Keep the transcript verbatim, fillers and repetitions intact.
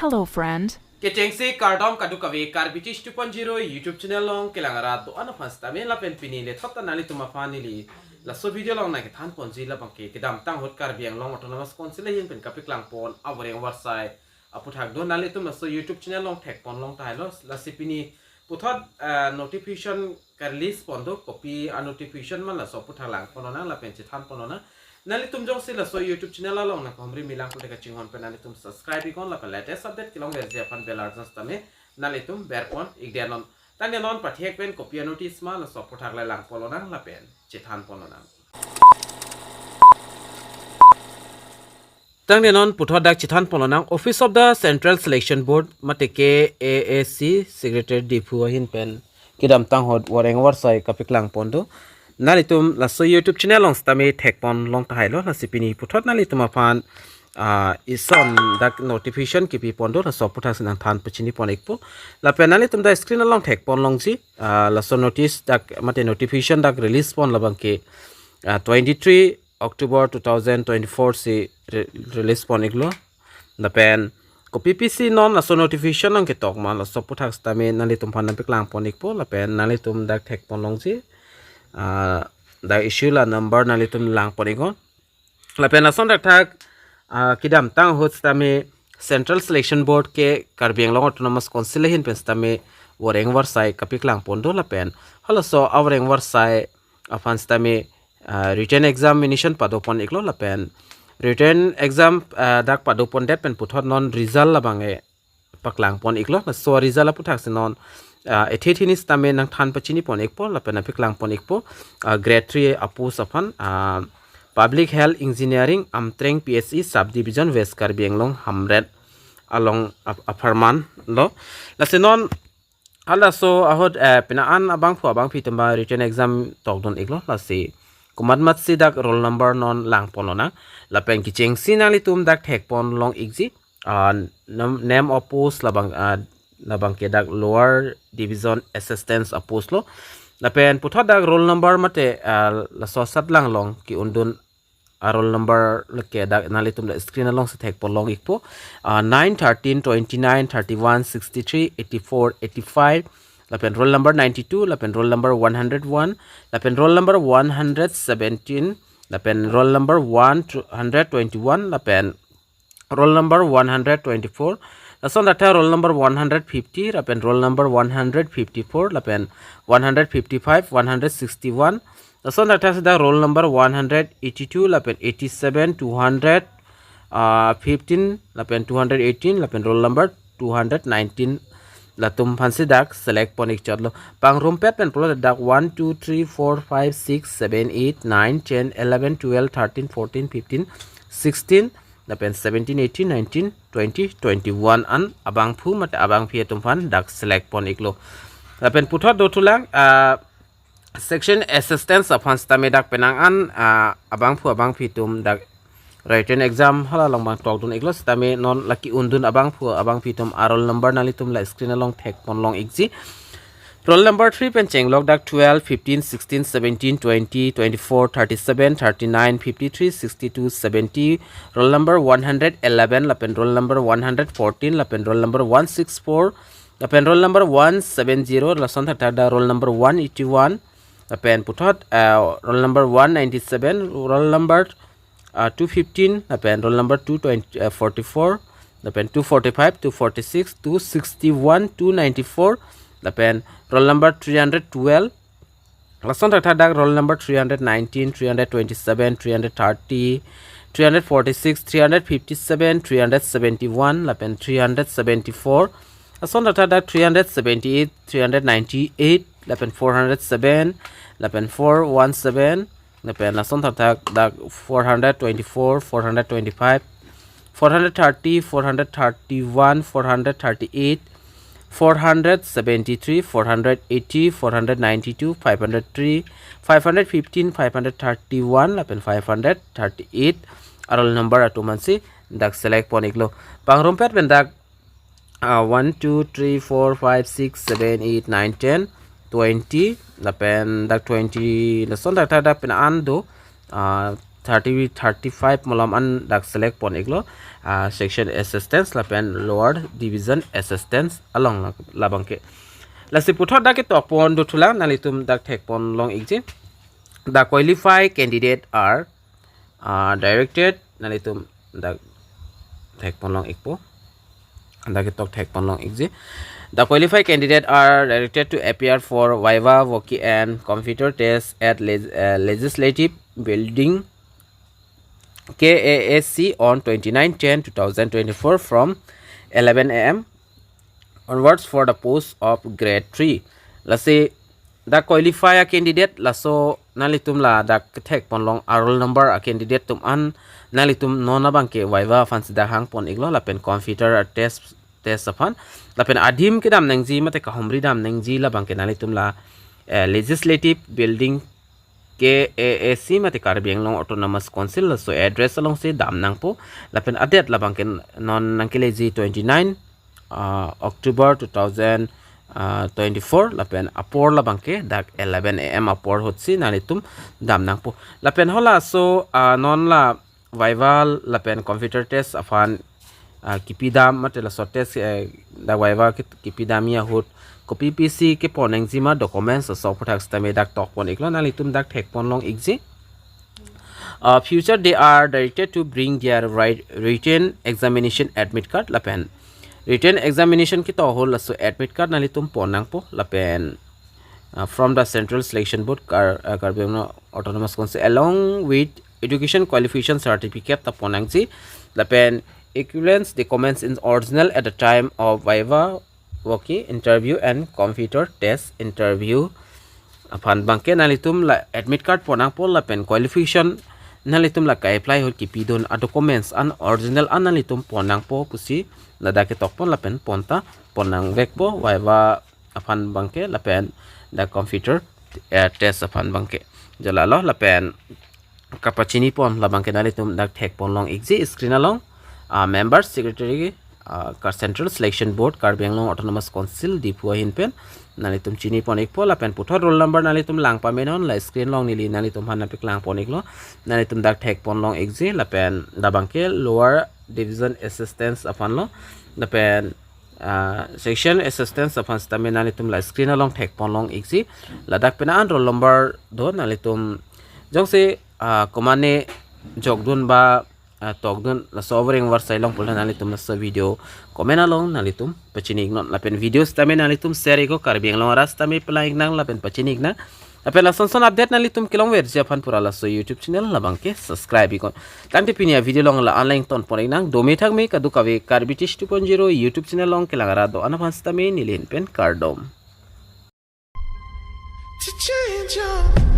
Hello, friend. Kechengsi kardom kadokave Karbi Teach two point zero YouTube channel along kelang arat do-an aphan sitame lapen pini lethot ta nanglitum aphan neli laso video along nangkethan ponji labangke kedamtang ahut Karbi Anglong Autonomous Council ahin pen kapeklang pon avoreng avarsai aputhak do. Nanglitum laso YouTube channel along thek pon long tahai lo, lasi pini puthot, ah, notification ka-release pon do, kopi a-notification ma laso aputhak lang pon lonang lapen chethan pon lonang. Nanglitum jongsi laso YouTube channel along nangkahumri milang pulote kachinghon pen nanglitum subscribe iknon lapen latest update kelongverji aphan bell arjan sitame nanglitum ber pon ik dia non. Tangte non pathek pen kopi a-notice ma laso aputhak le lang pon lonang lapen chethan pon lonang. Tangte non puthot dak chethan pon lonang, Office of the Central Selection Board mate K A A C Secretary Diphu ahin pen kedamtang ahut avoreng avarsai kapeklang pon do. Nanglitum laso YouTube channel along sitame thek pon long tahai lo, lasi pini puthot nanglitum aphan, ah, ison dak notification kepi pon do, laso aputhak si nangthan pachini pon ikpo. Lapen nanglitum dak screen along thek pon longji, ah, laso notice dak mate notification dak release pon labangke, ah, twenty-three October two thousand twenty-four si re-, release pon iklo. Lapen kopi pisi non laso notification nangketok ma laso aputhak sitame nanglitum aphan nangpeklang pon ikpo lapen nanglitum dak thek pon longji, ah, dak issue la number nanglitum lang pon iknon. Lapen lason thakthak, ah, kedamtang ahut sitame Central Selection Board ke Karbi Anglong Autonomous Council ahin pen sitame avoreng avarsai kapeklang pon do lapen halaso avoreng avarsai aphan sitame, ah, written examination pado pon iklo lapen written exam, ah, dak pado pon det pen puthot non result labang e paklang pon iklo. Laso result aputhak si non, ah, ethe thini sitame nangthan pachini pon ikpo lapen nangpeklang pon ikpo, ah, grade three a-post aphan, ah, Public Health Engineering Amtreng P H E Sub Division West Karbi Anglong Hamren along ap-, apharman lo. Lasi non halaso ahut, eh, penang an abangphu abangphi atum ba written exam tokdun iklo, lasi komat mat si dak roll number non lang pon lonang. Lapen kechengsi nanglitum dak thek pon long ikji, ah, nam-, name of post labang, ah, labangke dak lower division assistant a-post lo. Lapen puthot dak roll number mate, ah, laso asat lang along ke-undun a-roll number lake dak nanglitum dak screen along si thek pon long ikpo. Ah, nine, thirteen, twenty-nine, thirty-one, sixty-three, eighty-four, eighty-five, lapen roll number ninety-two, lapen roll number one hundred one, lapen roll number one hundred seventeen, lapen roll number one hundred twenty-one, lapen roll number one hundred twenty-four. Lason thakthak roll number one hundred fifty, lapen roll number one hundred fifty-four, lapen one hundred fifty-five, one hundred sixty-one. Lason thakthak sita roll number one hundred eighty-two, lapen eighty-seven, two hundred, ah, fifteen, lapen two hundred eighteen, lapen roll number two hundred nineteen. Latum aphan si dak select pon ikchot lo. Pangrumpet pen pulote dak one, two, three, four, five, six, seven, eight, nine, ten, eleven, twelve, thirteen, fourteen, fifteen, sixteen, lapen seventeen, eighteen, nineteen, twenty, twenty-one an abangphu mate abangphi atum aphan dak select pon iklo. Lapen puthot dothulang, ah, section assistant aphan sitame dak penang an, ah, abangphu abangphi atum dak written exam hala along abang tokdun iklo, sitame non lake undun abangphu abangphi atum a-roll number nanglitum la screen along thek pon long ikji. Roll number three pen chenglok dak twelve, fifteen, sixteen, seventeen, twenty, twenty-four, thirty-seven, thirty-nine, fifty-three, sixty-two, seventy, roll number one hundred eleven, lapen roll number one hundred fourteen, lapen roll number one six four, lapen roll number one seven zero, lason thakthak dak roll number one eighty-one, lapen puthot, ah, roll number one ninety-seven, roll number, ah, two fifteen, lapen roll number two twenty, ah, forty-four, lapen two forty-five, two forty-six, two sixty-one, two ninety-four, lapen roll number three hundred twelve, lason thakthak dak roll number three hundred nineteen, three hundred twenty-seven, three hundred thirty, three hundred forty-six, three hundred fifty-seven, three hundred seventy-one, lapen three hundred seventy-four. Lason thakthak dak three hundred seventy-eight, three hundred ninety-eight, lapen four hundred seven, lapen four one seven, lapen lason thakthak dak four hundred twenty-four, four hundred twenty-five, four hundred thirty, four hundred thirty-one, four hundred thirty-eight, four hundred seventy-three, four hundred eighty, four hundred ninety-two, five hundred three, five hundred fifteen, five hundred thirty-one, lapen five hundred thirty-eight a-roll number atum aphan si dak select pon iklo. Pangrumpet pen dak, ah, one, two, three, four, five, six, seven, eight, nine, ten, twenty, lapen dak twenty, lason thakthak dak penang an do, ah, thirty, thirty-five malom an dak select pon iklo. ah, section assistance lapen lower division assistance along la-, labangke. Lasi puthot dak ketok pon dothulang, nanglitum dak thek pon long ikji. The qualified candidate are, ah, directed, nanglitum dak thek pon long ikpo. Dak ketok thek pon long ikji. The qualified candidate are directed to appear for viva voce and computer test at leg-, uh, Legislative Building, K A A C, on twenty-nine ten two thousand twenty-four from eleven A M onwards for the post of grade three. Lasi dak qualify a candidate, laso nanglitum ladak kethek pon long a roll number a candidate atum an, nanglitum non abangke viva aphan si dak hang pon iklo, lapen computer a test, test aphan, lapen adim kedam nangji mate kahumri dam nangji labangke nanglitum la, eh, Legislative Building, K A A C mate Karbi Anglong Autonomous Council, laso address alongsi dam nangpo, lapen a-date labangke non nangkeleji twenty-nine, ah, October two thousand, ah, twenty-four, lapen apor labangke dak eleven A M apor ahutsi nanglitum dam nangpo. Lapen halaso, ah, non la viva lapen computer test aphan, ah, kipidam mate laso test, eh, dak viva kit-, kipidamji ahut kopi pisi kepon nangji ma documents aso aphuthak sitame dak tok pon iklo, nanglitum dak thek pon long ikji. Uh, future, they are directed to bring their right written examination admit card lapen written examination ketok ahut laso admit card nanglitum pon nangpo, lapen, uh, from the Central Selection Board, Kar-, uh, Karbi Anglong Autonomous Council, along with education qualification certificate ta pon nangji, lapen equivalence documents in original at the time of viva voce interview and computer test interview aphan abangke nanglitum la admit card pon nangpo, lapen qualification nanglitum la ka-apply ahut kipidun a documents an original an nanglitum pon nangpo pusi ladak ketok pon lapen pon ta pon nangvekpo, viva aphan abangke lapen dak computer, eh, test aphan abangke. Jala lo lapen kapachini pon labangke nanglitum dak thek pon long ikji screen along, ah, member secretary, ah, Kar-, Central Selection Board, Karbi Anglong Autonomous Council, Diphu ahin pen nanglitum chini pon ikpo, lapen puthot roll number nanglitum lang pamenon, la screen along neli nanglitum aphan nangpeklang pon iklo, nanglitum dak thek pon long ikji, lapen labangke lower division assistance aphan lo, lapen, ah, section assistance aphan sitame nanglitum la screen along thek pon long ikji, ladak pen an roll number do, nanglitum jongsi, ah, komane jokdun ba, ah, tokdun laso overeng varsai long pulo nanglitum laso video comment along nanglitum pachini iknon, lapen video sitame nanglitum share iknon, Karbi Anglong arat sitame pelang iknang lapen pachini iknang, lapen lason son update nanglitum kelongverji aphan pura laso YouTube channel labangke subscribe iknon. Tangte pini a video along la-an lang ton pon iknang, dome thakme kadokave Karbi Tish two point zero YouTube channel along kelang arat do-an aphan sitame neli ahin pen kardom. To change your